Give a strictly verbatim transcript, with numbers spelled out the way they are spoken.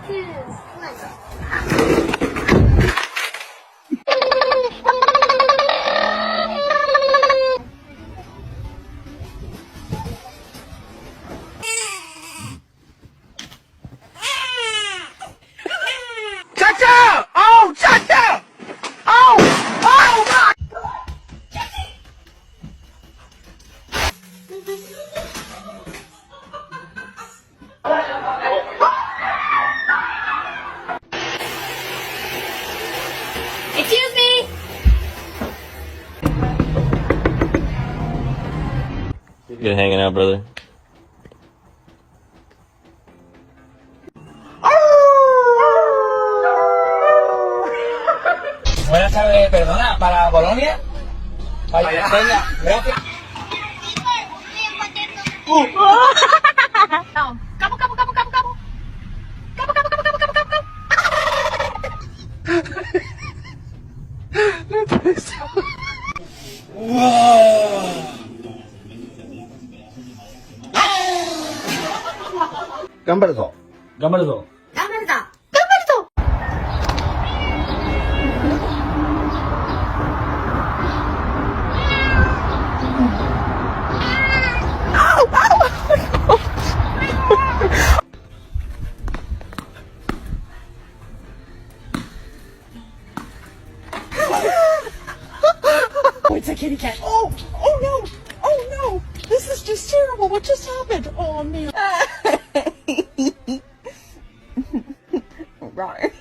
Cha-cha! Oh, cha-cha! Oh! Oh, my! Excuse me. Good hanging out, brother. Buenas tardes, perdona, ¿para Bolonia? Para España, gracias. Gambar zo. Gambar zo. Oh, it's a kitty cat. Oh, oh no. Oh no. This is just terrible. What just happened? Oh man. Right.